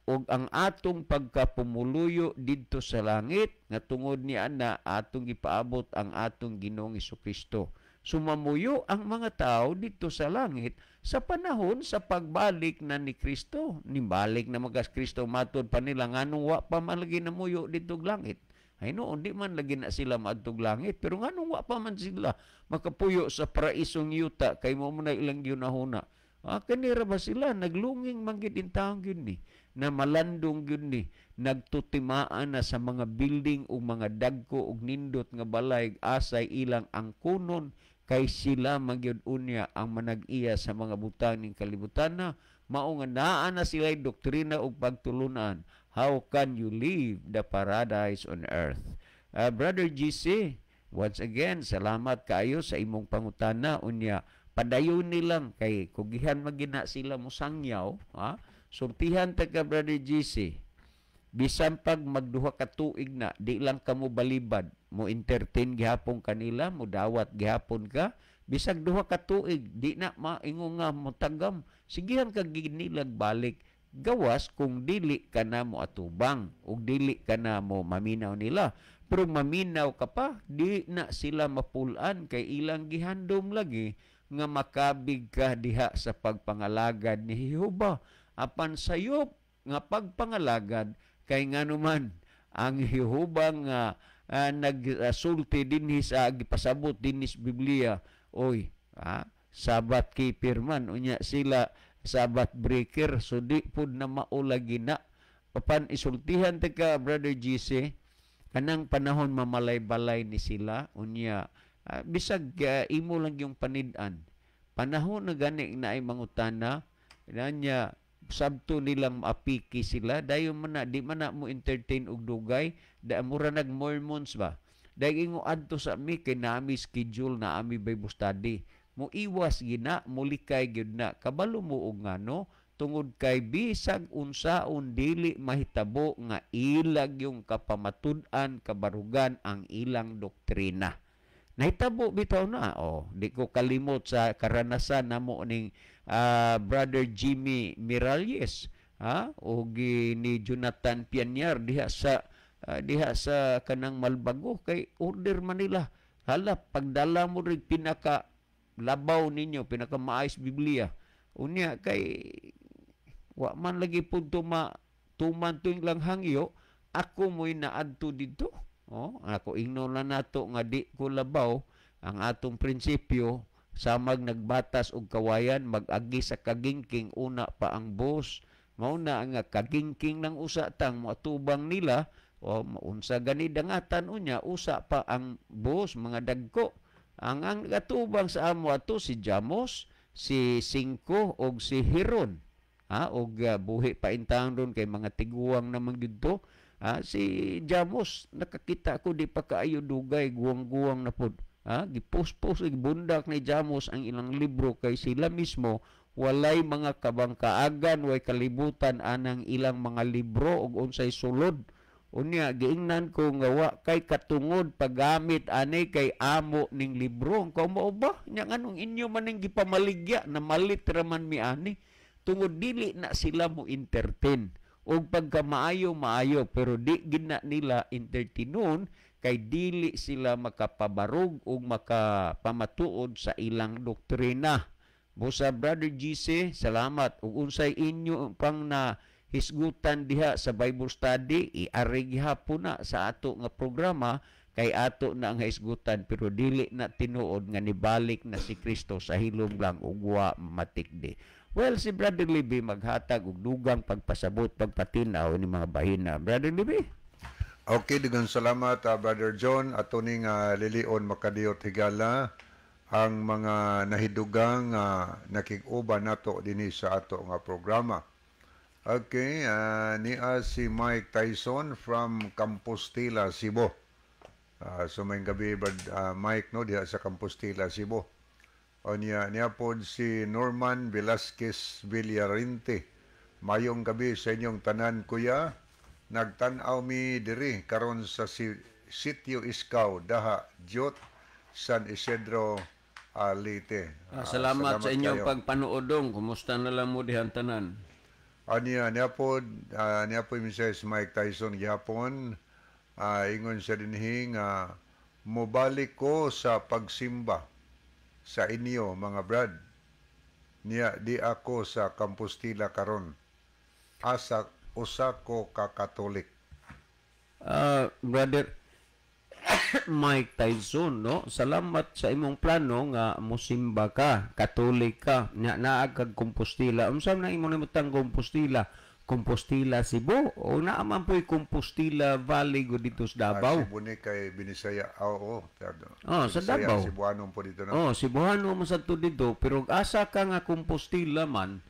og ang atong pagkapumuluyo didto sa langit nga tungod ni ana atong gipaabot ang atong Ginoong Hesukristo. Sumamuyo ang mga tao didto sa langit sa panahon sa pagbalik na ni Kristo. Nimbalik na magas Kristo, matod pa nila nganong wa pa man lagi namuyo didto langit. Ay noon di man lagi na sila maadtog langit, pero nganong wa pa man sila makapuyo sa paraisong yuta kay mo na ilang gyunahuna. Kanira ba sila naglunging man gid intawon gyud ni, na malandong gyud ni, nagtutimaan na sa mga building ug mga dagko ug nindot nga balay asay ilang angkunon, kay sila man gyud unya ang manag-iya sa mga butang ning kalibutan na. Mao nga naa na sila doktrina ug pagtulunan. How can you leave the paradise on earth? Brother GC, once again, salamat kaayo sa imong pangutana. Unya, padayon nilang kay kugihan magina sila mosangyaw, ha? Sultihan ta ka, Brother GC. Bisan pag magduha ka tuig na, di lang kamo balibad, mo entertain gihapon kanila, mo dawat gihapon ka, bisag duha ka tuig, di na maingon nga motagam, sigihan ka ginilag balik. Gawas kung dili ka na mo atubang ug dili ka na mo maminaw nila. Pero maminaw ka pa, di na sila mapulan kay ilang gihandom lagi nga makabig ka diha sa pagpangalagad ni Jehova. Apan sayop nga pagpangalagad kay nganuman ang Jehova nga nagsulti dinhi sa gipasabot dinhi sa Biblia, oy, Sabat keeper man unya sila Sabat breaker, so di pud na maulagi na. Papan isultihan ta ka, Brother GC, kanang panahon mamalay-balay ni sila unya bisag imo lang yung panid-an. Panahon na gani na ay mangutana nanya, sabto nilang maapiki sila, dayon man na di man na mo entertain og dugay, da mura nag Mormons ba. Dahil ingo adto sa mi kay nami schedule na ami Bible study. Mo iwas gina, mulikay gyud na. Kabalo mo og ngano, tungod kay bisag unsaon dili mahitabo nga ilag yung kapamatud-an, kabarugan ang ilang doktrina. Nahitabo bitaw na. Oh, di ko kalimot sa karanasan namo ning Brother Jimmy Miralles, ha, og ni Jonathan Pianyar diha sa kanang Malbago kay order man nila. Hala, pagdala mo rin pinaka labaw ninyo, pinaka maayos Biblia. Unya kay wa man lagi pud tuman tuing lang hangyo, ako mo'y naadto didto. Oh, ako ingnon lang nato nga di ko labaw ang atong prinsipyo samag nagbatas og kawayan mag-agi sa kagingking una pa ang boss. Mao na nga kagingking lang usa tang moatubang nila o unsa gani dangatan unya usa pa ang boss mga dagko. Ang gatubang sa amo ato si Jamos, si Cinco og si Hiron. Ha, og buhi pa intang ron kay mga tiguang naman gidto. Si Jamos, nakakita ko di pa kaayo dugay, guwang-guwang na pod. Gipost-post, gibundak ni Jamos ang ilang libro kay sila mismo walay mga kabangkaagan, way kalibutan anang ilang mga libro ug unsay sulod. Unya giingnan ko nga wa kay katungod paggamit ani kay amo ning libro. Kung mao ba nya nganong inyo man ning gipamaligya, namalit ra man mi ani tungod dili na sila mo entertain. Og pagka maayo maayo, pero di gid na nila entertainon kay dili sila makapabarog og makapamatuod sa ilang doktrina. Busa Brother GC, salamat. Ug unsay inyo pang na hisgutan diha sa Bible study, iari gihapon na sa ato nga programa kay ato na ang hisgutan, pero dili na tinuod nga nibalik na si Kristo sa hilom lang ug wa matikdi. Well, si Brother Libby maghatag og dugang pagpasabot, pagpatinaw ni mga bahina. Brother Libby? Okay, daghang salamat, Brother John. Ato ning lilion makadiyot, higala, ang mga nahidugang nakig-uban nato dinhi sa ato nga programa. Okay, niya si Mike Tyson from Compostela, Cebu. So may gabi, Brad, Mike, no, diha sa Compostela, Cebu. O niya, niya pod si Norman Velasquez Villarente. "Mayong gabi sa inyong tanan, kuya. Nagtan-aw mi diri karon sa si Sitio Iskaw, Daha, Jot, San Isidro, Leyte." Salamat sa inyong kayo. Pagpanuodong. Kumusta na lang mo dihan tanan? Niya, niya po Mrs. Mike Tyson gihapon. Ingon siya dinhi nga mobalik ko sa pagsimba sa inyo, mga brad. Niya di ako sa Compostela karon. Asa usa ko ka Katolik. Brother Mike Tyson, no? Salamat sa imong plano nga musimba ka, Katolik ka, nya naa kag Compostela. Unsa man ang imong nimutang Compostela? Compostela Cebu o naa man po'y Compostela Valley gud dito sa Davao? Cebu ni kay Binisaya. Oo. Oh, sa Binisaya, Davao. Cebuano po dito, no? Oh, Cebuano man sa to dito, pero asa ka nga Compostela man,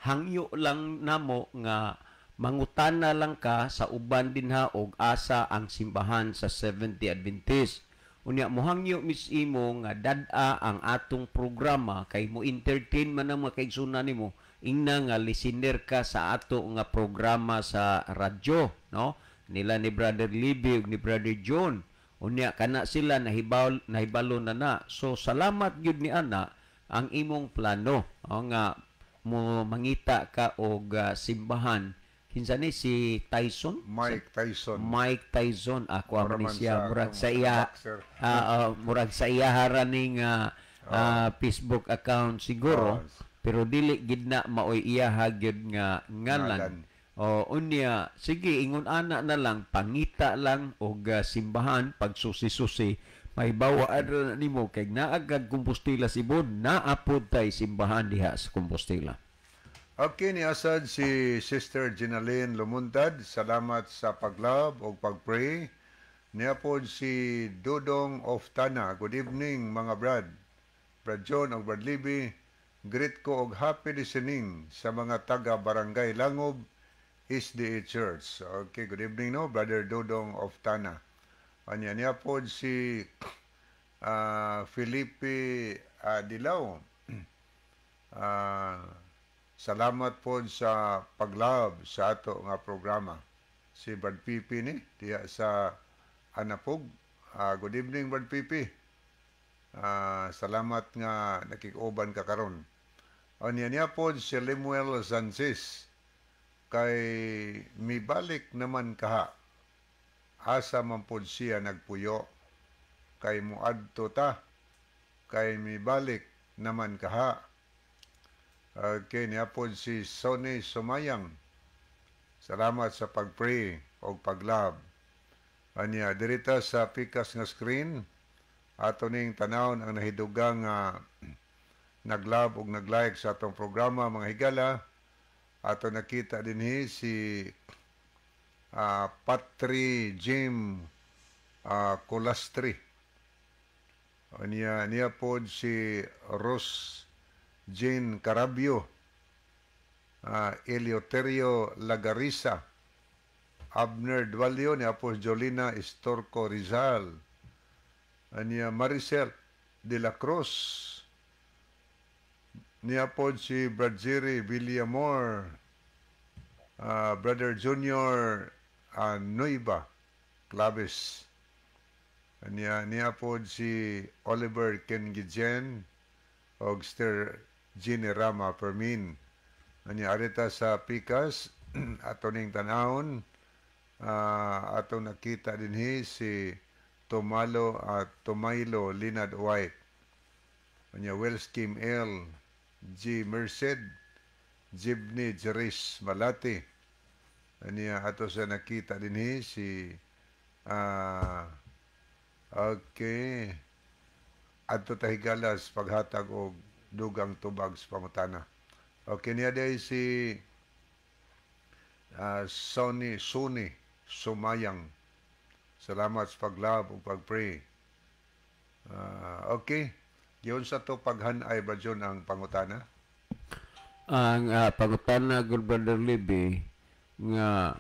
hangyo lang namo nga mangutana lang ka sa uban dinha og asa ang simbahan sa Seventh-day Adventist. Unya mohangyo mis imo nga dad-a ang atong programa kay mo entertain man ang mga kaigsunan nimo, ingna nga listener ka sa ato nga programa sa radyo, no? Nila ni Brother Libby ug ni Brother John. Unya kana sila nahibalo na na. So salamat gyud ni ana ang imong plano, o nga mo mangita ka og simbahan. Kinsa ni si Tyson? Mike Tyson. Mike Tyson ako Mura man ni man siya sa murag atong sa iya boxer. Murag sa iya ning Facebook account siguro, pero dili gid na maoy iya gyud nga ngalan. Ngalan. O unya sige, ingon ana na lang, pangita lang og simbahan, pagsusi-susi may bawaan ra na nimo kay naa kag Compostela Cebu, naa pod tay simbahan diha sa Compostela. Okay, ni asad si Sister Ginaline Lumuntad. Salamat sa paglove o pagpray. Niya pod si Dudong of Tana. "Good evening, mga brad. Brad John og Brad Libby. Greet ko og happy listening sa mga taga Barangay Langob SDA Church." Okay, good evening, no, Brother Dudong of Tana. Anya niya pod si Felipe Dilaw. Salamat po sa paglove sa ato nga programa. Si Brad Pipi ni diha sa Anapog. Good evening, Brad Pipi. Salamat nga nakig-uban ka karon. Anya niya po si Lemuel Sanchez kay mibalik naman kaha. Asa man pod siya nagpuyo kay muadto ta kay mibalik naman kaha. Okay, niya po si Sonny Sumayang. Salamat sa pag-pray o paglove. Anya, dirita sa pikas nga screen, ato ning tanawon ang nahidugang naglove ug naglike sa atong programa, mga higala. Ato nakita dinhi si Patri Jim Colastri. Anya, niya po si Ros Jane Carabio. Eleuterio Lagarisa, Abner Dualio, ni Apos Jolina Estorco Rizal, aniya Maricel de la Cruz, niya pod si Bradziri Villamor, Brother Junior Nuiba Claves, niya niya pod si Oliver Kengijen og Sister Jenny Rama Fermin. Anya arita sa Pikas ato ning tanawon, atong nakita dinhi si Tomalo at Tomaylo Linad White. Anya Wells Kim L. G. Merced, Jibni Jeris Malati. Anya ato sa nakita dinhi si okay, adto tahigalas paghatag og dugang tubag sa pangutana. Okay, niya day si Sonny Suni Sumayang. Salamat sa pag-love ug pag-pray. Okay. Giyon sa to paghanay ba John ang pangutana? Ang pangutana, good Brother Libby, nga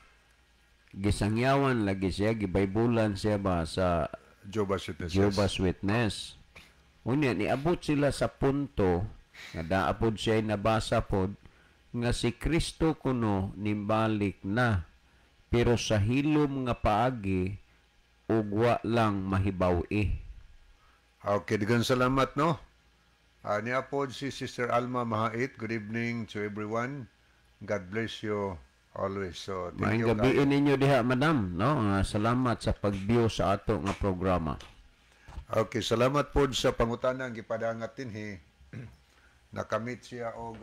gisangyawan lagi siya, gibaybulan siya ba sa Jehovah's Witnesses. Jehovah's Witness. Unya, niabot sila sa punto nga naa pod siya nabasa pod nga si Kristo kuno nimbalik na pero sa hilom nga paagi ug wa lang mahibaw-i. Okay, daghang salamat, no. Niya pod si Sister Alma Mahait. Good evening to everyone. God bless you always. So, thank Maayong you gabi kaayo. Ninyo diha, madam, no? Salamat sa pag-view sa ato nga programa. Okay, salamat pod sa pangutana ang gipadangat dinhi. Nakamit siya og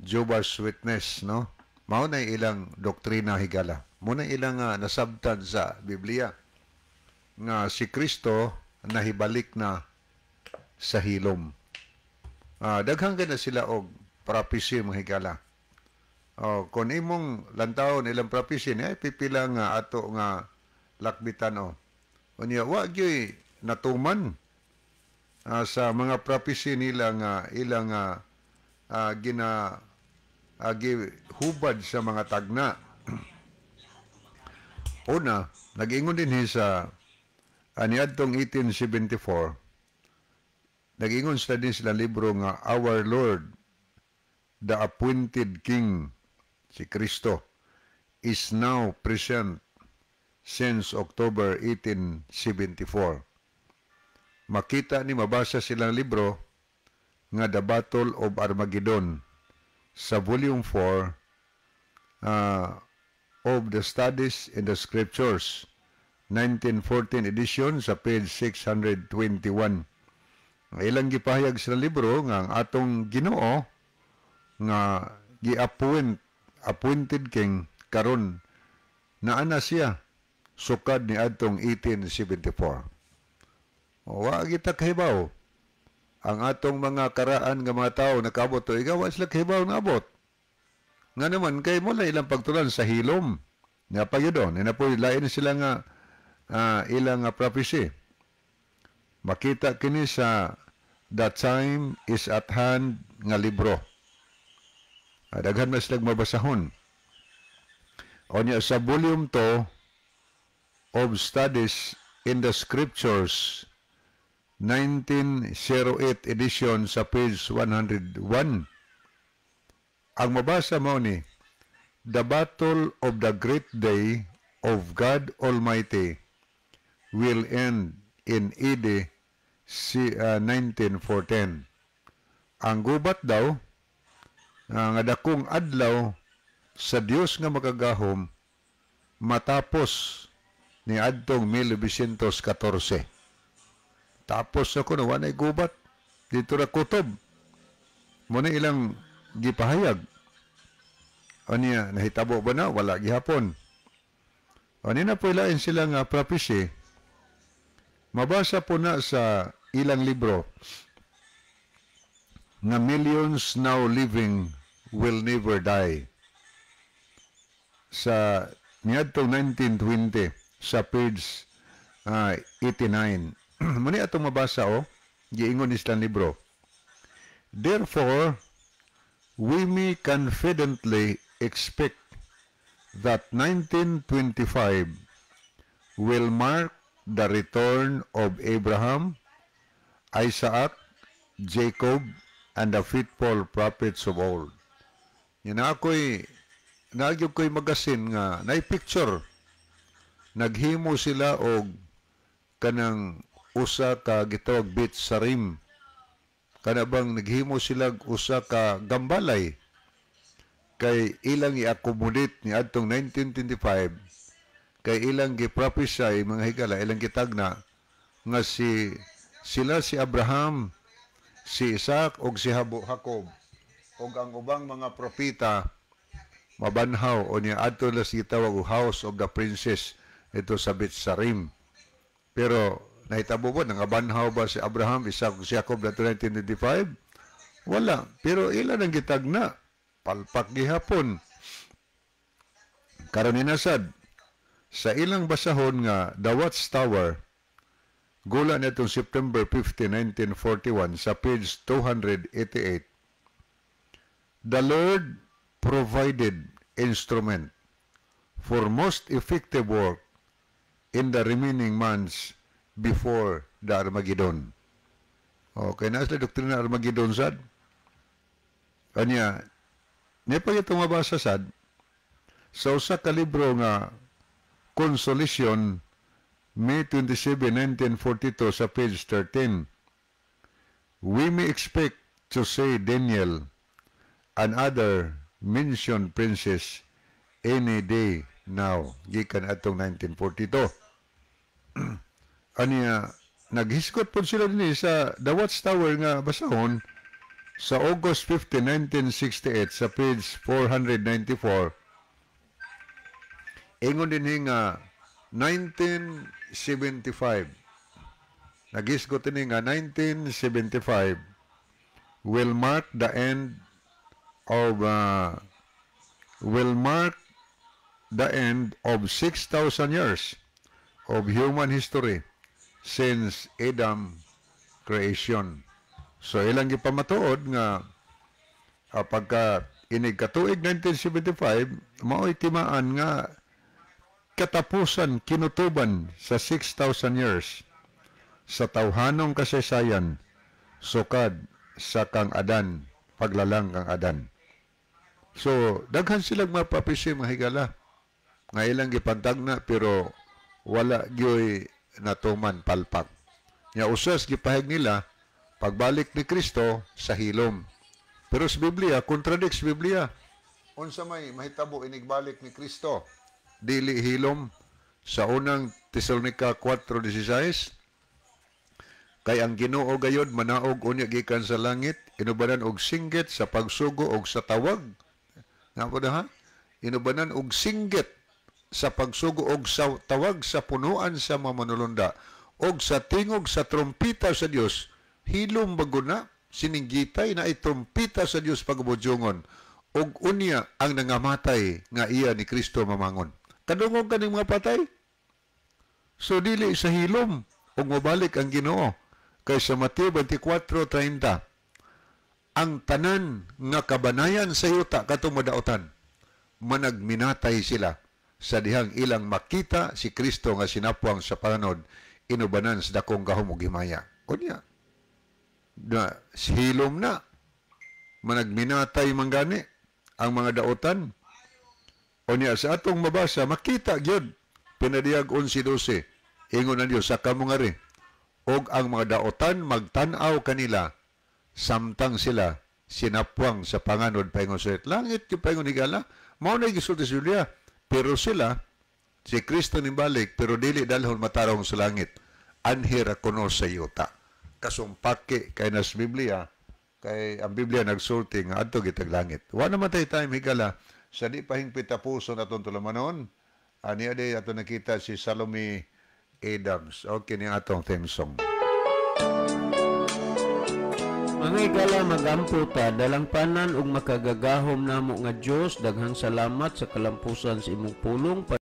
Jehovah's Witness, no? Mao na ilang doktrina, higala. Mao na ilang nasabtan sa Biblia nga si Kristo nahibalik na sa hilom. Daghan na sila og prophecy, mga higala. Oh, kung imong lantawon ilang prophecy ni ay pipila nga ato nga lakbitan o. Unya wa gyoy natuman sa mga prophecy nila nga ilang gina gihubad sa mga tagna. Una, nag-ingon din sa niadtong 1874, nag-ingon sila din sila libro nga Our Lord, the Appointed King, si Kristo, is now present since October 1874. Makita ni mabasa silang libro nga The Battle of Armageddon sa Volume 4 of the Studies in the Scriptures, 1914 edition, sa page 621. Ang ilang gipahayag sa libro nga ang atong Ginoo nga gi-appoint appointed king karon naa na siya sukad ni adtong 1874. Wa kita kahibaw. Ang atong mga karaan nga mga tao nakaabot to, ikaw wa sila kahibaw nga abot. Nga naman kay mo ilang pagtulan sa hilom. Nga pagyudon, ina po lain sila nga ilang prophecy. Makita kini sa The Time is at Hand nga libro. Daghan na silang mabasahon. O niya sa volume 2 of Studies in the Scriptures, 1908 edition, sa page 101. Ang mabasa mo ni The Battle of the Great Day of God Almighty will end in AD 1914. Ang gubat daw nga dakong adlaw sa Dios nga makagahom matapos ni adtong 1914. Tapos ako na wanay gubat dito ra kutob. Mo na ilang gipahayag. Aniya, nahitabo ba na? Wala gihapon. Ani na po ilain sila nga prophecy. Mabasa po na sa ilang libro nga millions now living will never die. Sa niadtong 1920 sa page 89. Muni atong mabasa o, giingon ni silang libro. Therefore, We may confidently expect that 1925 will mark the return of Abraham, Isaac, Jacob, and the faithful prophets of old. Yan ako'y, nagyog ko'y magasin nga, na picture. Naghimo sila og kanang usa ka gitawag Beit Sarim. Kana bang naghimo sila og usa ka gambalay kay ilang i-accommodate ni adtong 1925, kay ilang gi-prophesy, mga higala, ilang gitagna nga si sila si Abraham, si Isaac ug si Jacob ug ang ubang mga propeta mabanhaw o niya adto na sa gitawag og House of the Princess ito sa Beit Sarim. Pero nahitabo ba, nangabanhaw ba si Abraham, Isaac ug si Jacob nato 1925? Wala. Pero ilan ang gitagna? Palpak gihapon. Karon inasad sa ilang basahon nga The Watchtower, gula nitong September 50, 1941 sa page 288, "The Lord provided instrument for most effective work in the remaining months before the Armageddon." Okay, na sila doktrina Armageddon sad. Kanya, niya pa itong mabasa sad, sa usa ka libro nga Consolation, May 27, 1942 sa page 13, "We may expect to see Daniel and other mentioned princes any day now." Gikan atong 1942. Aniya, naghisgot po sila dinhi sa The Watchtower nga basahon sa August 15, 1968 sa page 494. Ingon din nga 1975. Nagisgot din nga 1975 will mark the end of 6,000 years of human history since Adam creation. So ilang gipamatuod nga pagka inig katuig 1975 mao'y timaan nga katapusan, kinutuban sa 6,000 years sa tawhanong kasaysayan sukad sa kang Adan, paglalang kang Adan. So daghan silang mapapisi, mga higala, nga ilang gipantagna pero wala gyoy natuman, palpak. Nya usas gipahig nila pagbalik ni Kristo sa hilom. Pero sa Biblia, contradict sa Biblia. Unsa may mahitabo inigbalik ni Kristo? Dili hilom. Sa Unang Tesalonica 4:16, kay ang Ginoo gayod manaog unya gikan sa langit inubanan og singgit sa pagsugo og sa tawag. Nga po na ha? Inubanan og singgit sa pagsugo og sa tawag sa punuan sa mga manulunda og sa tingog sa trompita sa Dios. Hilom bago na sininggitay na ay trompita sa Dios pagbudyongon, og unya ang nangamatay nga iya ni Kristo mamangon. Kadungog kaning mga patay. So dili sa hilom ug mobalik ang Ginoo kay sa Mateo 24:30, ang tanan nga kabanayan sa yuta katong madaotan managminatay sila sa dihang ilang makita si Kristo nga sinapwang sa panganod inubanan sa dakong gahom ug himaya. Unya na hilom na managminatay man gani ang mga daotan. Unya sa atong mabasa, makita gyud Pinadiyag 11:12, ingon ang Dios sa kamo nga ri og ang mga daotan magtan-aw kanila samtang sila sinapwang sa panganod paingon sa langit yung paingon higala. Mao na gisulti sa Biblia. Pero sila si Kristo nimbalik pero dili dalhon matarong sa langit, anhi ra kuno sa yuta. Kasumpaki kay nas Biblia, kay ang Biblia nagsulti nga adto gitag langit. Wa naman tay time, higala, sa di pa hingpit tapuson atong tulamanon. Ani ade ato nakita si Salome Adams. Okay ni atong theme song. Mga higala, magampo ta. Dalangpanan ug makagagahom namo nga Dios, daghang salamat sa kalampusan sa imong pulong.